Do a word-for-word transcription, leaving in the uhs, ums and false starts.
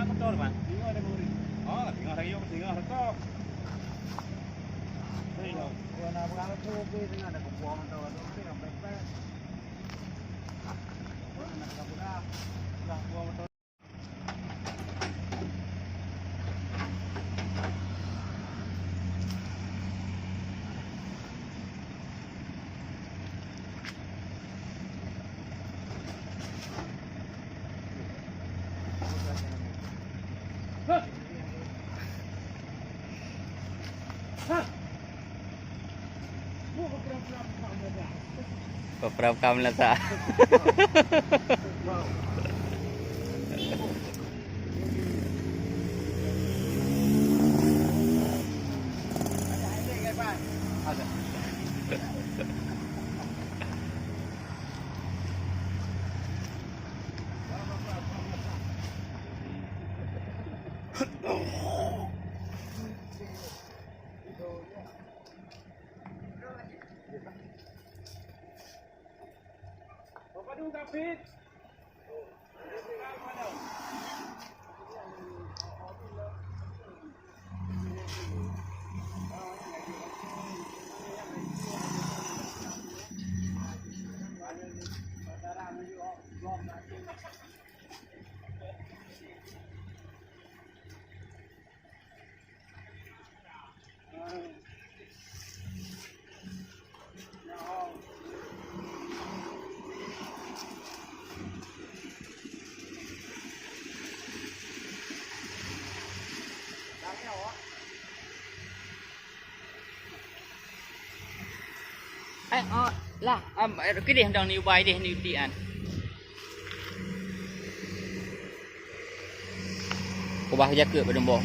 Motor, Bang. Singoh ada murid. Oh, singoh lagi, singoh rekam. Singoh. Gua nak berapa tu, tapi singoh ada kumpul motor tu, tapi yang pepet. Gua nak berapa dah? Dah, gua motor. Peperap kam lah tak? Eh, oh, lah, am, eh, kideh dong ni ubai deh ni uti an. Kubah jakeuet padum boh.